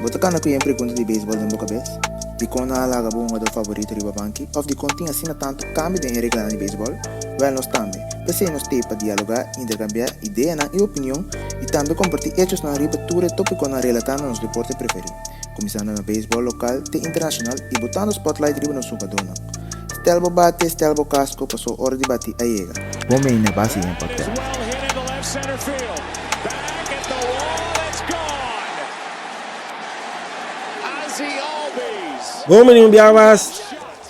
Bo ta kana ku yen pregunta di beisbòl den bo kabes? Dikon nan a laga bo hungadó favorito riba banki? Òf dikon tin asina tantu kambio den e reglanan di beisbòl? Wèl, nos tambe. P'esei nos t'ei pa dialogá, interkambiá ideanan i opinion i tambe kompartí echosnan riba tur e tópikonan relatá na nos deporte preferí, kuminsando na beisbòl lokal te internashonal i botando spòtlait riba nos hungadónan. Stel bo bate, stel bo kasko, paso ora di bati a yega. Bon bini na Base Yen Podcast. Bon bini un bia mas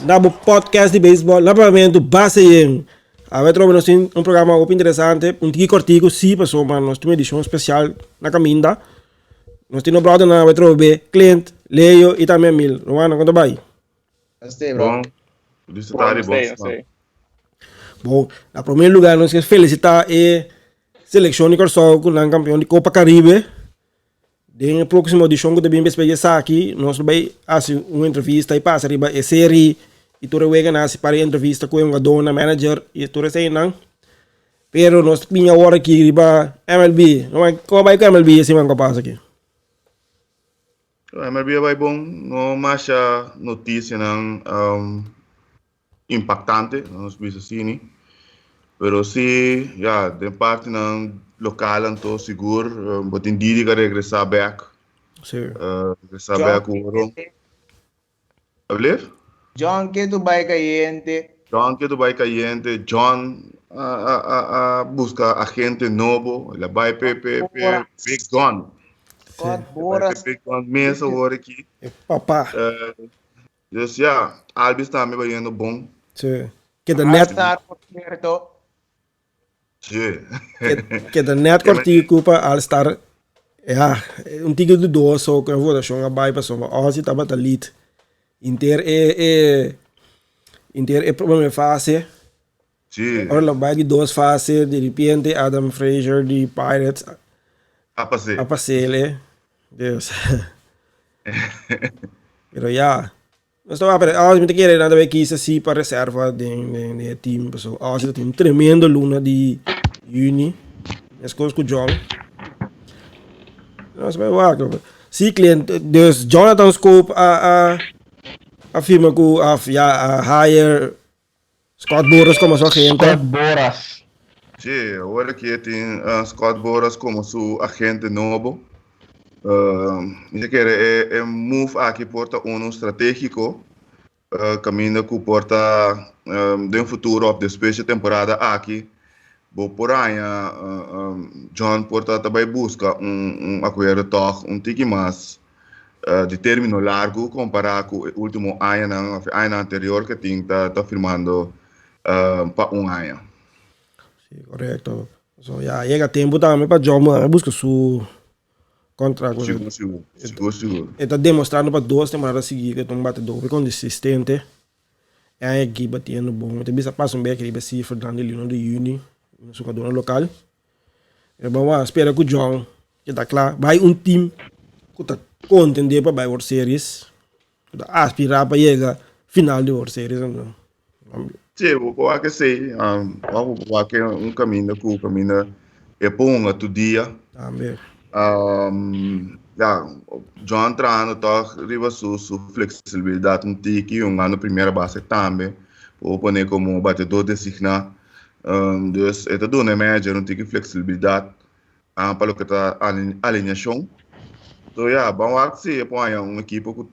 na bo podcast di beisbol na Parlamento Base Yen. Awe trobe nos tin un programa hopi interesante, un tiki kortiku si, pasobra nos tin un edishon spesial na kaminda. Nos tin nos bròdernan awe trobe, Clint, Leo i tambe Emil. Rumannan, kon ta bai? Stay, bro. Bon, listo Bon, tari, bon stay, semana. stay. Bon, na promé lugar nos ke felisitá e selekshon di Kòrsou ku nan kampeon di Kopa Karibe. Den e próksimo edishon ku ta bin despues di esaki nos lo bai hasi un entrevista i pasa riba e seri i tur e weganan hasi para e entrevista ku e hungadónan, manager i tur eseinan. Pero nos ta bin awor aki riba MLB. Komo bai ku MLB e siman ku a pasa aki? MLB a bai bon, no masha noticianan impactante, nos bisa asini, pero si ya den partinan local anto sigur bo tin Didi ka regresa bek, regresa bek oro. Alblief? John ke tu bai cayente. John ke tu bai cayente, John a a a a busca agente nobo, el a bai pe pe pe Big Gun. Scott El a bai pe Boras. Big Gun mes awor aki. E papa. Dus ya, Albies tambe bayendo bon. Sí. Keda net. All-Star por cierto. Sí. Keda net kortiku pa All-Star. Ja, un tiki dudoso ku e votashon a bai pasobra Ozzie tabata lead inter e e inter e prome fase. Sí. Ora lo bai di dos fase, di repente Adam Frazier di Pirates A pas'é. a pas'é. Dus. Pero ya. Nos ta wak, pero mi ta kere nan ta bay kisa si pa reserva den den e team paso Ozzy ta tin un tremendo luna di juni meskos ku John. Nos bay wak. Si client dus Jonathan Schoop a a a firma ku of ya a hire Scott Boras komo su agente. Scott Boras. Sí, awor aki e tin Scott Boras komo su agente nobo. Mi ta kere e e move aki por ta unu stratégiko, kaminda ku por ta den futuro òf despues dje temporada aki bo por haña John por ta ta bai buska un un akuerdo tòg un tiki mas di término largu kompará ku e último añanan òf e añanan anterior ke tin ta ta firmando pa un aña. Sí, korekto. So ya yega tempu tambe pa John a buska su kontrakt. Sigur, sigur. Sigur, sigur. E ta demostrando pa dos temporada sigui ku e ta un batedó hopi konsistente. E aña aki batiendo bon. Mi ta bisa pasa un bek riba e sifranan di luna di yüni, su jugadornan lokal. E bon wak spera ku John keda kla. Bai un team ku ta kontendé pa bai World Series, ku ta aspirá pa yega final di World Series anto. Sí, bo por wak esei. Bo por wak un kaminda ku kaminda e por hunga tur dia. Tambe. Ya, John trahando tòg riba su su fleksibilidat un tiki, hungando primera base tambe. Bo por pone komo batedó designá. Dus e ta duna e manager un tiki flexibilidad pa loke ta alineacion. So ya, ban wak si e por haña un ekipo ku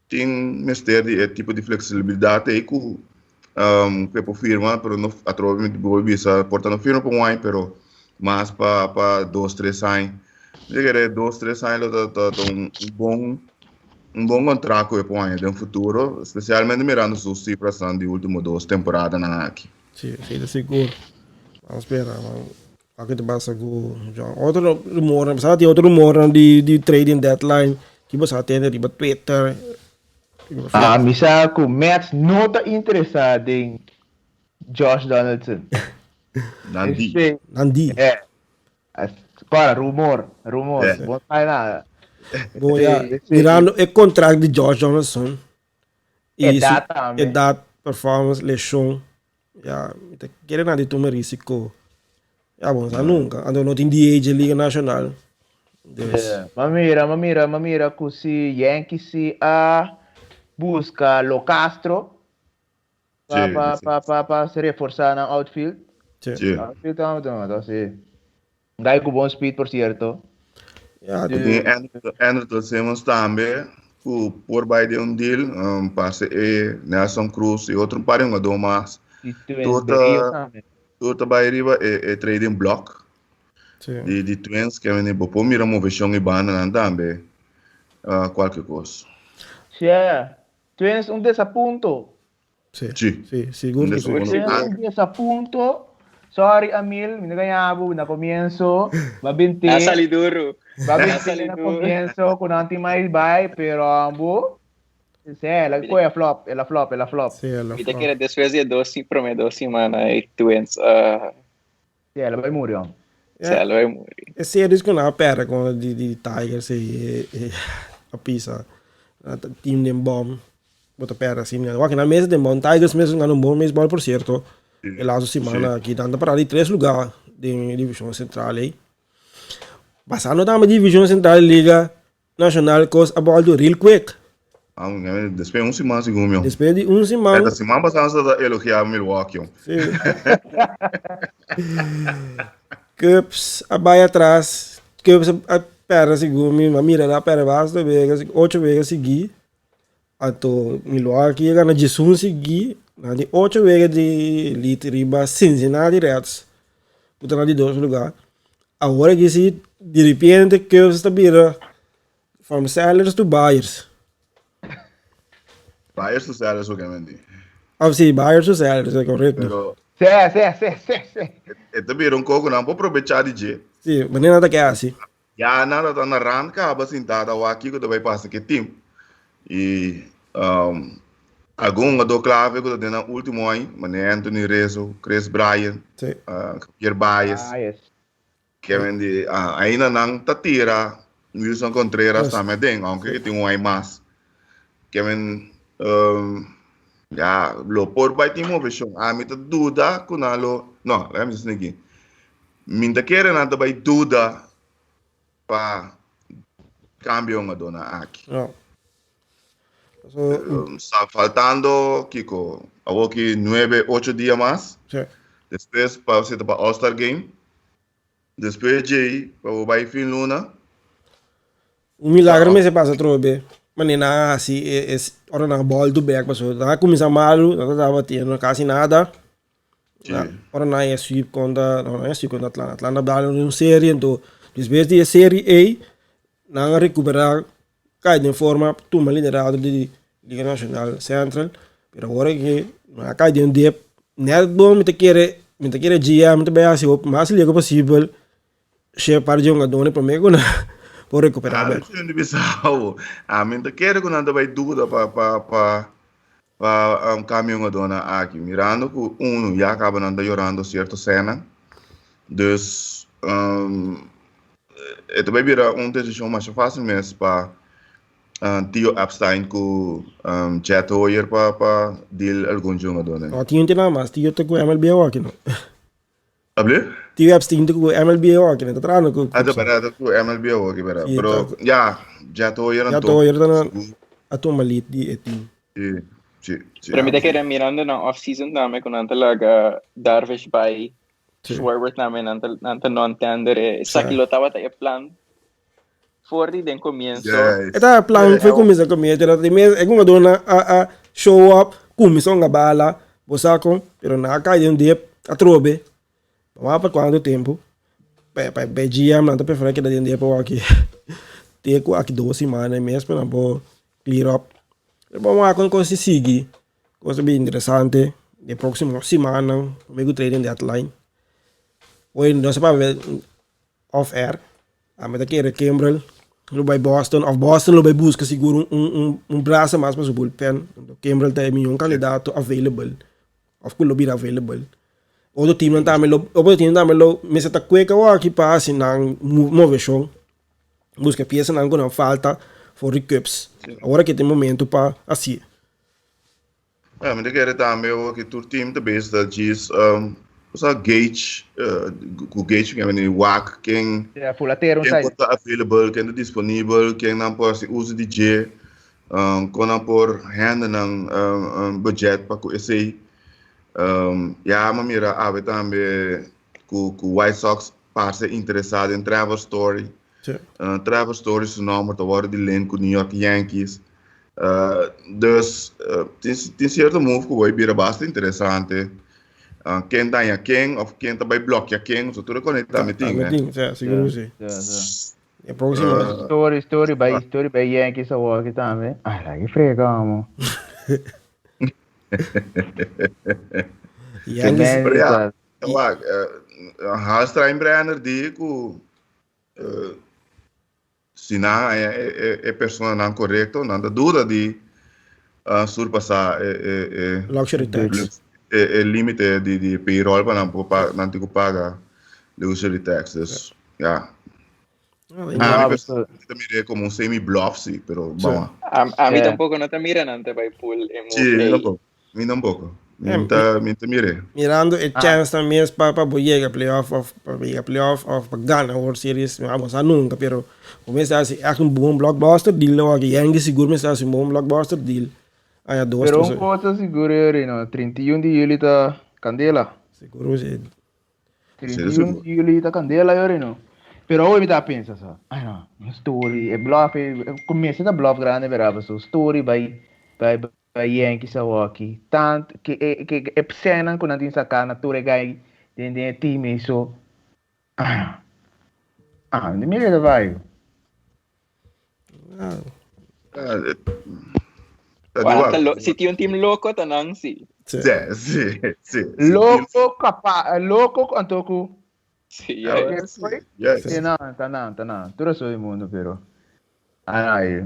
tin mester di e tipo di flexibilidad ei ku ku e por firma, pero no atrobe mi por bisa por ta no firma pa un aña pero mas pa pa dos tres aña. Mi ta kere dos tres aña lo ta ta un bon un bon contract ku e por haña den futuro, specialmente mirando su cifrasnan di ultimo dos temporadanan aki. Sí, sí, ta sigur. Vamos spera, man. Wak ta pasa ku John. Otro rumornan, pasaba tin otro rumornan di di trading deadline ki bo sa tende riba Twitter. Ah, mi sa ku Mets no ta interesá den Josh Donaldson. Nan di. Esei. Nan di. Eh. Kora, rumor, rumor. Eh. Bo no sabi nada. Bo ya, Esei, esei. mirando e contract di Josh Donaldson. Y su Edad tambe. edad, performance, lesion. Ya, mi ta kere nan di tuma risico. Ya, bon, sa nunca. Anto no tin DH den Liga Nacional. Dus. M'a mira, m'a mira, m'a mira ku si Yankees si a buska Locastro pa pa pa pa pa reforsá nan outfield. Sí. Outfield ta ta ta sí. Guy ku bon speed por cierto. Ja, Tin Andrelton Simmons tambe ku por bai den un deal, parse e Nelson Cruz i otro un par di hungadó mas. I Twins Berríos tambe. Tur ta bai riba e trading block di di Twins ke mende bo por mira moveshon i bandanan tambe kualke kos. Sí, Twins un desapunto. Sí, Sí. sí, sigur ku sí. Twins un desapunto. Sorry Amil, mi no gaña bo na komienso. Ba bint'é. A sali duru. Ba bint'é na komienso ku nan tin mais bai, pero ambo Sí, el a koe a flop, el a flop, el a flop. Sí, el a Mi ta flop. kere despues di e dos, prome dos simana e Twins a Sí, el a bai muri, hom. Sí, el a bai muri. E series ku nan a perde kontra di di Tigers ei e a pisa team den bom bo ta perde asina. Wak nan mes den bom Tigers mes gana un bon beisbòl por sierto e laatste simana aki nan ta para di tres luga den e divishon sentral ei. Pasando tambe divishon sentral di liga Nacional kos a boldo real quick. Despues un siman segun mi. Despues di un siman. Esta siman pasado nos ta elogia Milwaukee. Sí. Cubs a bai atras. Cubs a perde segun mi. Ma mira nan a perde basta wega, ocho wega sigui. Anto Milwaukee a gana diesun sigui. Nan tin ocho wega di lead riba Cincinnati Reds ku ta na di dos lugar. Awor aki si diripiente Cubs ta bira from sellers to buyers. Buyers to sellers obviamente. Ah si, buyers to sellers, e korekto. Pero Sí, sí, sí, sí, sí. e ta bira un koko nan por probechá di dje. Si, manera nan ta ke hasi. Ya nan ta na rand kaba sintá ta wak kiko ta bai pasa ku e tim. I algun hungadó klave ku ta den nan último aña, manera Anthony Rizzo, Kris Bryant, Javier Baez. Kevin di ainda nan ta tira Wilson Contreras tambe aden, aunke e tin un aña mas. Kevin ya lo por bai tin moveshon. Ami ta duda ku nan lo, no, laga mi bisa esaki. Mi ta kere nan ta bai duda pa cambia hungadónan aki. Ja. So, Sta faltando kiko? Awoki nuebe, ocho dia mas. Sí. Despues pa seta pa All Star Game. Despues djei pa bo bai fin luna. Un milagro mester pasa atrobe. Manera nan a hasi e ora nan a bòltu bèk pasobra nan a kuminsá malu, nan ta tabata kasi nada. Ora nan a sweep kontra, no nan a sweep kontra Atlanta, Atlanta dal un serie anto despues di e serie ei nan a recuperá kai den forma tuma liderato di Liga Nacional Central pero awor aki nan a kai den un dip nèt bon mi ta kere mi ta kere GM ta bai hasi hopi mas liga posibel share par di hungadónan promé ku nan por recuperá bèk. Ami ta kere ku nan ta bai duda pa pa pa Pa cambia hungadónan aki, mirando cu uno ya caba nan ta yorando cierto sena, dus e ta bay bira un decision masha facil mes pa Theo Epstein cu Jed Hoyer pa pa deal algun dje hungadónan. No, Theo tin nada mas, Theo ta cu MLB awor aki no. Able? Theo Epstein ta cu MLB awor aki no, ta trahando cu. Ah, ta berdad, ta cu MLB awor aki, berdad. Pero, ya, Jed Hoyer anto. Jed Hoyer ta na, a tuma lead di e team. Si, si, si. Pero mi ta kere mirando nan off season tambe cu nan ta laga Darvish bay, Schwarber tambe nan ta, nan ta non-tender e. Esaki lo tabata e plan for di den comienso. E ta e plan foi cuminsa comienso, pero di mes e hungadornan a a show up, cuminsa hunga bala, bo sa con, pero nan a cay den un dip atrobe, no wak pa cuanto tempo, pa pa e GM nan ta prefera keda den dip awor aki, te cu aki dos simana e mes pa nan por clear up, pero bo wak con cos si sigui, cos ta bien interesante, den proximo simannan, prome cu trading deadline, oye nos a papia off air. Ami ta kere Kimbrel lo bai Boston of Boston lo bai buska sigur un un un un brasa mas pa su bullpen. Kimbrel ta e miyon kandidato available of ku lo bira available. Otro teamnan tambe lo otro teamnan tambe lo mester ta kwek awor aki pa hasi nan moveshon buska piesanan ku nan falta for di Cubs. Awor aki ta e momento pa hasié. Mi ta kere tambe awor ki tur team ta bezig ta djis. Osa gauge, ku gauge ke meni wak ken Ja, fulatero ken sai. por ta available, ken ta disponibel, ken nan por hasi uso di dje, kon nan por handle nan budget pa ku esei. Ya mi a mira awe tambe ku ku White Sox parse interesá den Trevor Story. Trevor Story su nòmber ta wòrdu di link ku New York Yankees. Dus tin sierto move ku bai bira basta interesante. Ken daña ken of ken ta bai blòkia ken, so tur e konekta mi tin. Mi tin, sí, sigur ku sí. E próksimo. Story, story bai, story bai Yankees awor aki tambe. Ai, la ki frega, amo. Yankees. Pero ya, wak, Hal Steinbrenner di ku Si nan haña e personanan korekto, nan ta duda di surpasá e Luxury tax. E límite di payroll pa nan por nan tin ku paga luxury tax. Dus, ya. Ami personalmente ta mir'é komo un semi-bluff si, pero bawá. Ami tampoko no ta mira nan ta bai pull e move Sí, mi ei. tampoko. Mi tampoco. Mi ta, mi ta mir'é. Mirando e chance nan mes pa pa bo yega playoff of pa bo yega playoff of pa gana World Series, mi abo sa nunca, pero bo mester hasi echt un bon blockbuster deal awor aki. Yankees sigur mester hasi un bon blockbuster deal aña dos Pero tres. un cosa sigur Yuri, no, 31 di juli ta candela. Sigur ku si. 31 di juli ta candela Yuri, no. Pero awe mi ta pensa sa, ay no, un story, e bluff, e comienza ta bluff grande pero paso story bai bai Pa Yankees awoki. Tant ke e ke e psennan ku nan tin saká na tur e gai den den e team ei so. Ah. Ah, mi mira ta bai. Ah. Si tin un team loko ta nan si. Sí, sí, sí. Loko kapa, loko anto ku. Sí, ja. Yes. Sí, no, ta nan, ta nan. Tur eso di mundo, pero. Ay.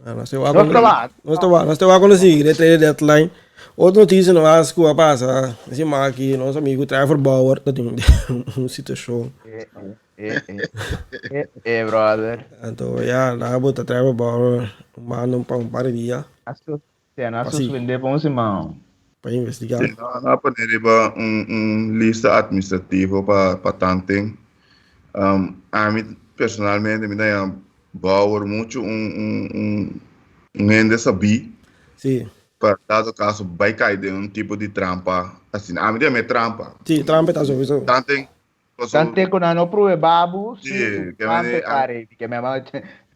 Ah, no se va con, no se va, no se va con seguir el trade deadline. Otra noticia no es que pasa, encima aquí nos amigo Trevor Bauer ta tin un situación. Eh, eh, eh, eh, eh, brother. Entonces ya, nada, bota Trevor Bauer manda un pa un par de días. Te nan a suspende pa un siman. Pa investiga. Sí, nan a pone riba un, un lista administrativo pa, pa tanten. Um, ami personalmente mi ta haña Bauer mucho un, un, un, un hende sabí. Sí. Pa dado caso bai kai den un tipo di trampa asina. Ami ta yam'é trampa. Sí, trampa ta sowieso. Tanten Tante ku nan no prue babu, Sí, sí, ku ke tante mene, a- pare, ke me ama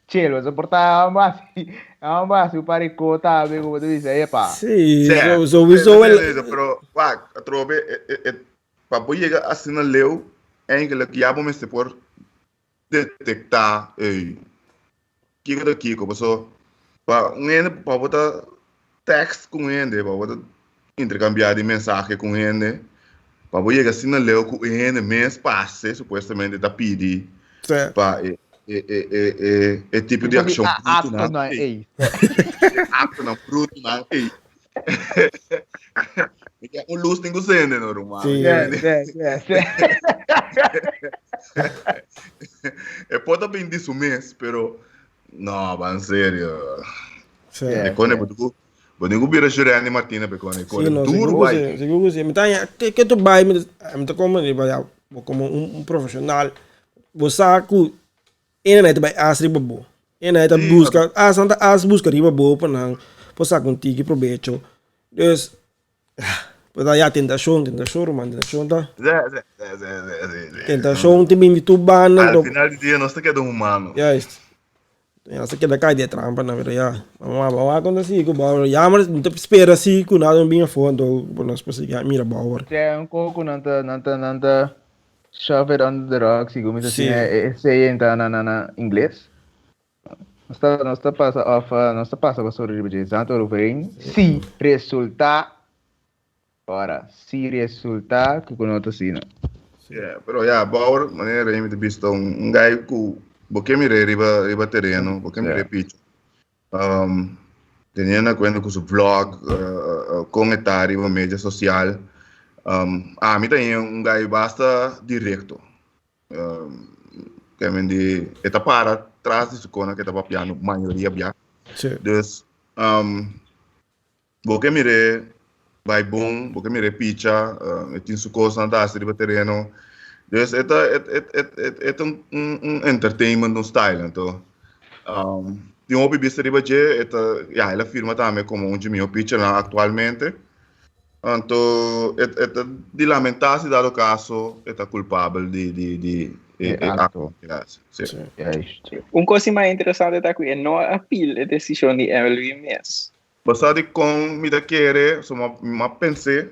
chelo, so porta ambasi, ambasi pare kota be como tu dice, epa. Sí, Sí, so, sowieso sí, el, sí, sí, pero wak, atrobe, e, e, e, pa bo yega asina leu, eigenlijk ya bo mester por detektá, ey, kiko ta kiko, paso pa un hende, pa bo ta text ku un hende, pa bo ta interkambiá di mensahe ku un hende, pa bo yega asina leu ku e hende mes pase, supuestamente ta pidi pa e e e e e e tipo di Tipo di akshon a brutu nan aktonan ei. ey. E aktonan brutu nan ei. Mi ke un luz tin ku sende no ruman. Sí. Sí, sí, sí, sí. E por ta bin di su mes, pero no, ba en serio. Sí. E kone bo tin ku bo tin ku bira Jurendi Martina pe kone Sí, kone no, duro sigur ku bai. sí, sigur ku sí. Mi ta haña ke ke tu bai mi ta mi ta komo riba ya bo komo un un profeshonal bo sa ku e nan ta bai as riba bo. E nan ta Sí, buska as nan ta as buska riba bo pa nan por saka un tiki probecho. Dus Pues ya tentashon, tentashon ruman, tentashon ta. Sí, sí, sí, sí, sí, sí. Tentashon te bini tu banda. Al final di dia nos ta keda humano. Juist. Ya se keda kai de trampa na, pero ya. Vamos a vamos a conta si ku Bauer. Ya maar te spera si ku nada no bin afo, anto nos por sigui mira Bauer. Sea un koko nan ta nan ta nan ta shove it under the rug, sigun mi ta Sí. siña e saying ta na na na ingles. Nos ta nos ta pasa of nos ta pasa basura riba dje Santo Overeen si resulta ora si resulta ku ku no ta asina. Yeah, pero ya, Bauer, manera Remy ta bisa, un, un guy ku bo ke mir'é riba, riba tereno, bo ke mir'é Yeah. picho. Um, teniendo en cuenta ku su vlog, uh, uh, kon e ta riba media sosial, um, ami ta un guy basta direkto. Ke men di e ta para tras di su kona ke ta papiando mayoria bia. Sí. Dus, um, bo ke mir'é bai bon, bo ke mira e picha, e tin su kosnan ta hasi riba tereno. Dus e ta e e e e ta un un entertainment, un style anto tin hopi bista riba dje, e ta ya el a firma tambe komo un dje mihó pichernan aktualmente. Anto e e ta di lamentá si dado kaso e ta kulpabel di di di e E e akto. akto ke a hasi. Sí. Sí. Juist. Un kos mas interesante ta ku e no a appeal e desishon di MLB mes. Bo sa dikon mi ta kere, so mi a pens'é,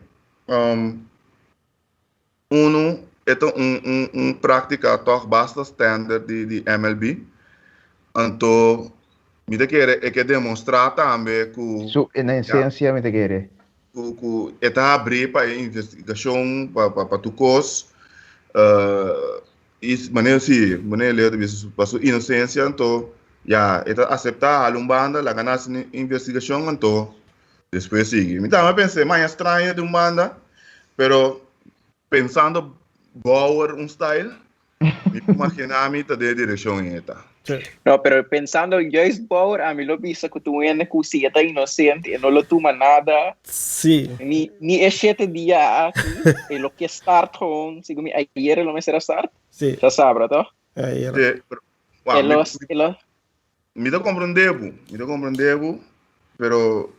unu, e ta un un un práktika tòg basta standard di di MLB, anto mi ta kere e ke demostrá tambe ku Su ya, inosensia mi ta kere. ku ku e ta habrí pa e investigashon pa pa pa tur kos, I manera si, manera Leo ta bisa, pa su inosensia, anto ya e ta aseptá hala un banda, laga nan hasi investigashon, anto despues sigui. Mi tambe a pensa e maña straño di un banda, pero pensando Bauer un style, mi por imaginá mi ta den e direkshon ei ta. No, pero pensando juist Bauer, ami lo bisa ku tur hende ku si e ta inosente, e no lo tuma nada. Sí. Ni, ni e shete dia aki, e lo ke start gewoon, segun mi ayer e lo mester a start. Sí. Ya sabra, toch? Ayer. Sí, pero, wow, E mi, lo, e lo, mi ta comprende bo, mi ta comprende bo, pero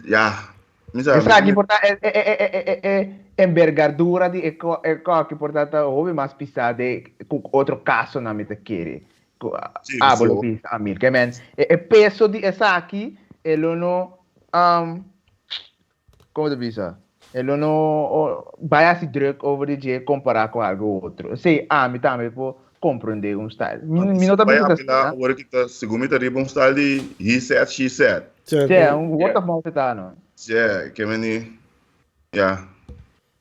ya, mi sa, Esaki mi, por ta e, e, e, e, e, e envergadura di e, ko, e koki por ta ta hopi mas pisá de ku otro kasonan mi ta kere. Ku sí, abo lo so, bisa Amir. Ke men, e, e peso di esaki e lo no um, komo ta bisa? E lo no o, bai hasi druk over di dje kompará ku algo otro. Sí, ami tambe por komprondé un style. Mi, mi no ta bai bisa ta apelá asina. awor ki ta, segun mi ta riba un style di he said, she said. Sí, Sí, ku- un word of mouth ta no. Sí, ke meni, ya.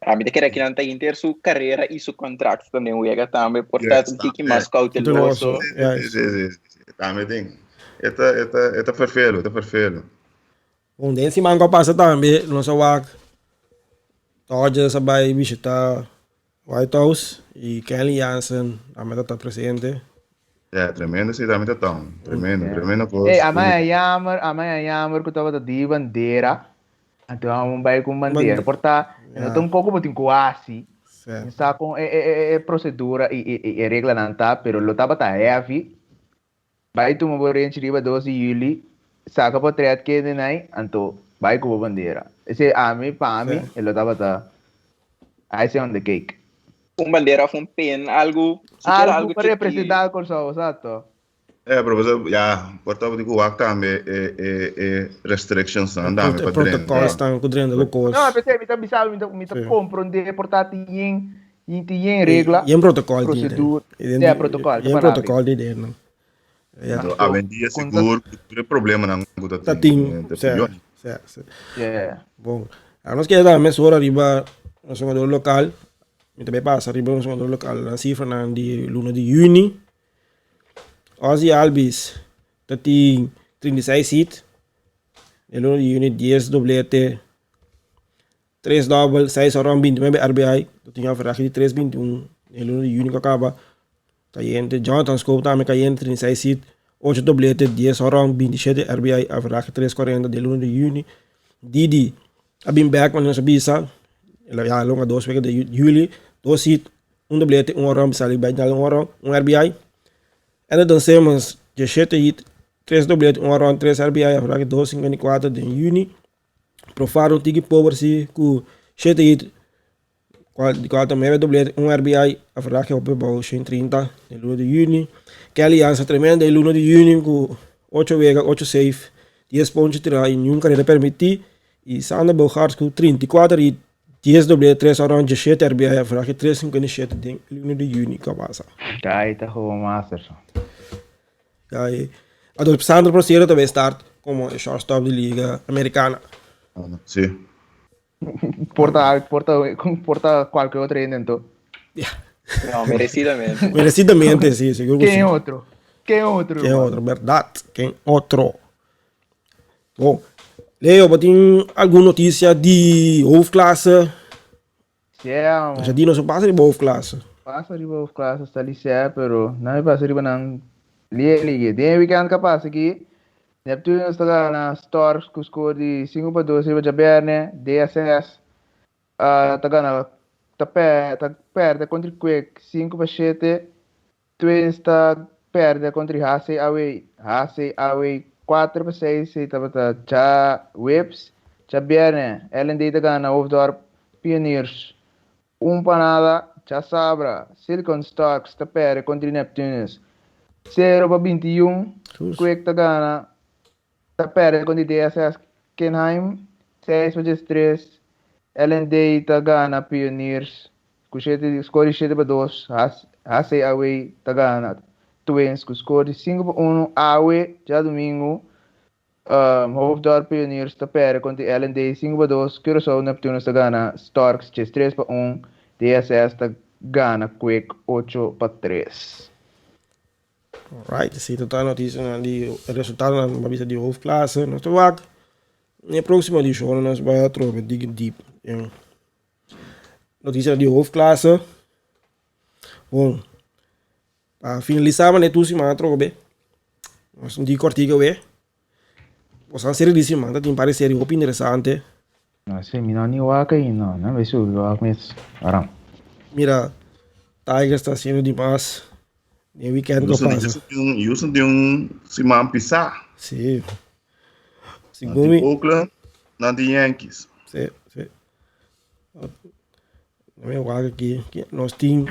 Ami ta kere ki nan ta inter su carera y su contract tambe wega tambe, por ta Yes, un tiki tambe. mas cauteloso. Cauteloso, ja. Sí, sí, sí, sí, sí. Tambe tin. E ta, e ta, e ta ferfelu, e ta ferfelu. Bon, den siman ku a pasa tambe nos a wak Dodgers a bai bishita White House y Kenley Jansen tambe ta ta presente. Ja, tremendo si tambe ta town. Tremendo, Yeah. tremendo kos. Ey, amai a jammer, amai a jammer ku tabata di bandera. Anto amo bai ku bandera. Bande- Por ta, no Ja. ta un koko bo tin ku hasi. Certo. Mi sa kon e, e, e, e procedura i e, e, e reglanan ta, pero lo tabata heavy. Bai tuma bo renchi riba 2 di juli, saka portret kende nai, anto bai ku bo bandera. Esei ami, pa mi, Sí. e lo tabata icing on the cake. Un bandera of un pen, algu, sikiera Algu algu pa chikí. representá Kòrsou, exacto. Eh, pero bo ya, por ta di ku wak tambe e e e restrictions nan tambe E pa drenta. protocols tan ku drenta ku kos. No, p'esei mi ta bisa mi ta mi ta Sí. komprondé por ta tin yen yen tin yen regla, Yen protocol tin den. prosedur, ja, protocol, Yen ta protocol tin den nan. Ja. Anto awendia Kon ta sigur ku tur e problemanan ku ta Ta tin tin, entre sí, millones. sí, sí. Yeah. Bon, anos keda tambe mesora riba nos jugador lokal. Mi ta bai pasa riba nos jugador lokal nan sifranan di luna di yüni. Ozzie Albies ta tin 36 hit, e luna di juni 10 doblete, 3 dobel, 6 horon, 29 RBI, ta tin un averahe di 3.21 e luna di juni ku a kaba. Kayente Jonathan Schoop tambe kayente 36 hit, 8 doblete, 10 horon, 27 RBI, averahe 3.40 den luna di juni. Didi a bin bek manera nos a bisa, el a ya longa dos weken di juli, 2 hit, Un doblete, un horon, sali bai dal un horon, un RBI. Andrelton Simmons, 17 hit, 3 doblete, un horon, 3 RBI, average 2.54 den juni. Profar un tiki pober si ku 7 hit, kual, di kual ta 9 doblete, un RBI, average hopi abou 130 den luna di juni. Kelly Jansen tremendo den luna di juni ku 8 wega, 8 save, 10 ponche tirá i niun karera permití. I Sander Bogaerts ku 34 hit, 10 doble, 3 oron, 17 RBI, average 3.57 den luna di juni ku a pasa. Kai ta gewoon master so. Kai. Anto Sandro Porcero ta bay start como e shortstop di Liga Americana. Sí. Porta, porta, porta cualquier otro hende anto. Ja. No, merecidamente. Merecidamente, sí, seguro que Ken sí. otro? Ken otro? Ken otro, verdad. Ken otro. Bon, Leo, bo tin algun noticia di hoofdklasse? Yeah, Nos a di nos pasa riba hoofdklasse. Pasa riba hoofdklasse sta lisé, pero na mi pasa riba nan lie ligue. Den weekend ka pasa aki, Neptunus ta gana Storks ku skor di 5-2 riba djabièrnè. DSS ta gana ta ta pèrdè kontra Quick 5-7. Twins ta pèrdè kontra HCAW HCAW 4-6 ei tabata djaweps. Djabièrnè LND ta gana Hoofddorp Pioneers 1-0. Djasabra Silicon Storks ta pèrdè kontra Neptunus 0-21. Quick ta gana ta pèrdè kontra DSS Kinheim 6-13. LND ta gana Pioneers ku shete skor di 7-2. HCAW ta gana Twins ku skor di 5-1. Awe djadumingu Hoofddorp Pioneers ta pèrdè kontra LND 5-2. Curaçao Neptunus ta gana Storks 3-1. DSS ta gana Quick 8-3. Alright, esei ta ta notisianan di resultadonan pa bisa di hoofdklasse. Nos ta wak den e próksimo edishon nos bai atrobe dig diep den notisianan di hoofdklasse. Bon, pa finalisá manera tur siman atrobe, nos tin di kòrtiku awe. Nos a seri di siman ta tin par di seri hopi interesante. No sé, mi no ni wak ainda, no a subi wak mes. Aram. Mira, Tigers ta haciendo di mas den weekend ku a pasa. Houston tin un siman pisá. Sí. Segun mi. Oakland, nan tin Yankees. Sí, sí. Mi wak aki, nos tin.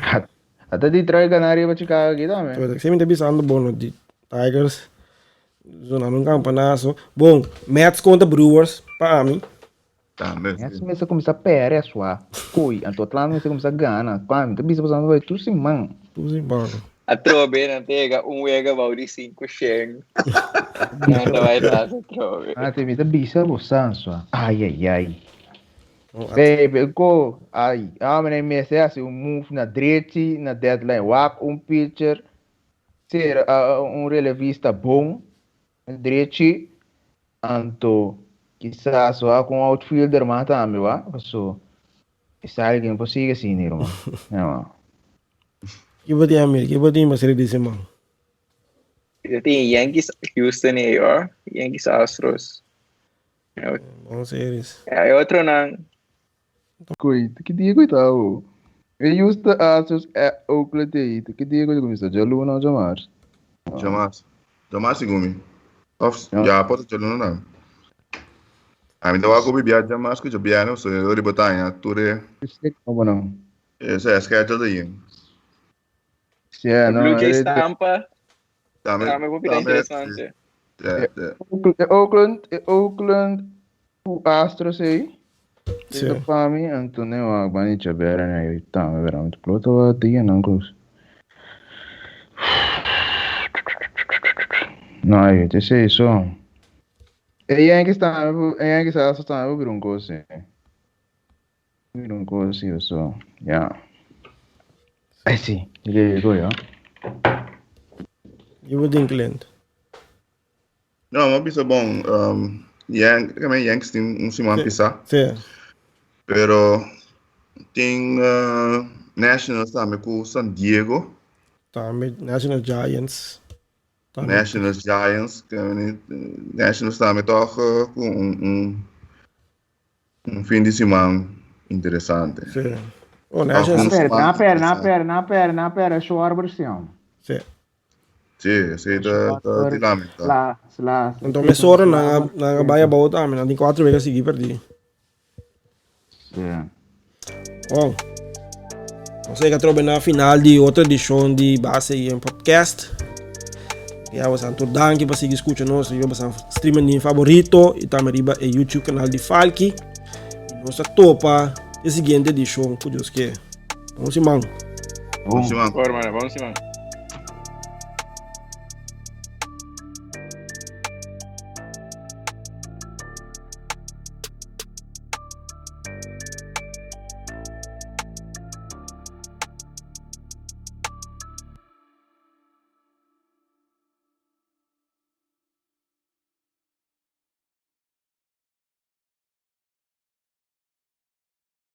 Ata Detroit gana riba Chicago aki tambe. Sí, mi ta bisando bon, di Tigers. Zona un campanazo. Bon, Mets contra Brewers, pa ami. Tambe. Mets mester cuminsa perde swa. Koei, anto Atlanta mester cuminsa gana. Pa mi ta bisa pasobra bai tur siman. Tur siman. Atrobe nan ta yega un wega bou di sinku shen. Nan ta bai tras atrobe. Ate mi ta bisa bo san swa. Ai ai ai. Baby, ko, ai, ami nan mester hasi un move na drechi na deadline. Wak un pitcher. Ser un relevista bon drechi anto kisas wak un outfielder mas tambe wak paso e alguien por sigui asina herman ya wak. Ki bo tin Amir? Ki bo tin pa seri di siman? Yo tin Yankees Houston e yo, Yankees Astros. Bon series. Ya e otronan Koe, ki dia ku ta awo? E Houston Astros e Oakland ei, ki dia ku ta kuminsá? Djaluna o djamars? Djamars. Djamars segun mi. Of ya por ta djaluna tambe. Ami ta wak hopi bia djamars ku djabièrnè pasobra e riba ta haña tur e. Komo no? E schedule ta yen. Sí, no, Blue Jays Tampa. Tambe, tambe hopi ta interesante. E Oakland, e Oakland ku Astros ei. Sí. Pa mi, Antonio wak bani chabera na yo tambe veramente plota wa dia nan kos. No, yo te sei so. E Yankees tambe, e Yankees Astros tambe bira un kos, sí. Bira un kos, sí, so, ya. Ay, sí, yo digo yo. Yo bo tin Clint. No, mi a bisa bon, um, Yan, kame Yankees tin un siman pisá. Sí. Pero tin uh, Nationals tambe ku San Diego. Tambe National Giants. Tambe. Nationals Giants. Nationals tambe toch uh, ku un, un, un fin di siman interesante. Sí. Oh, Nationals. Na per, na per, na per, na per, Schwarber sí. Sí. Sí, sí, ta, ta di lamenta. La, la. Anto mesora nan nan a bai abou tambe, nan tin cuatro wega sigui perdí. Sí. Bon. Nos a yega atrobe na final di otro edishon di Base i en Podcast. Ya bosan tur danki pa sigui skucha nos riba bosan streaming favorito i tambe riba e YouTube kanal di Falky. I nos ta topa e siguiente edishon ku Dios ke. Bon siman. Bon siman. Bon siman.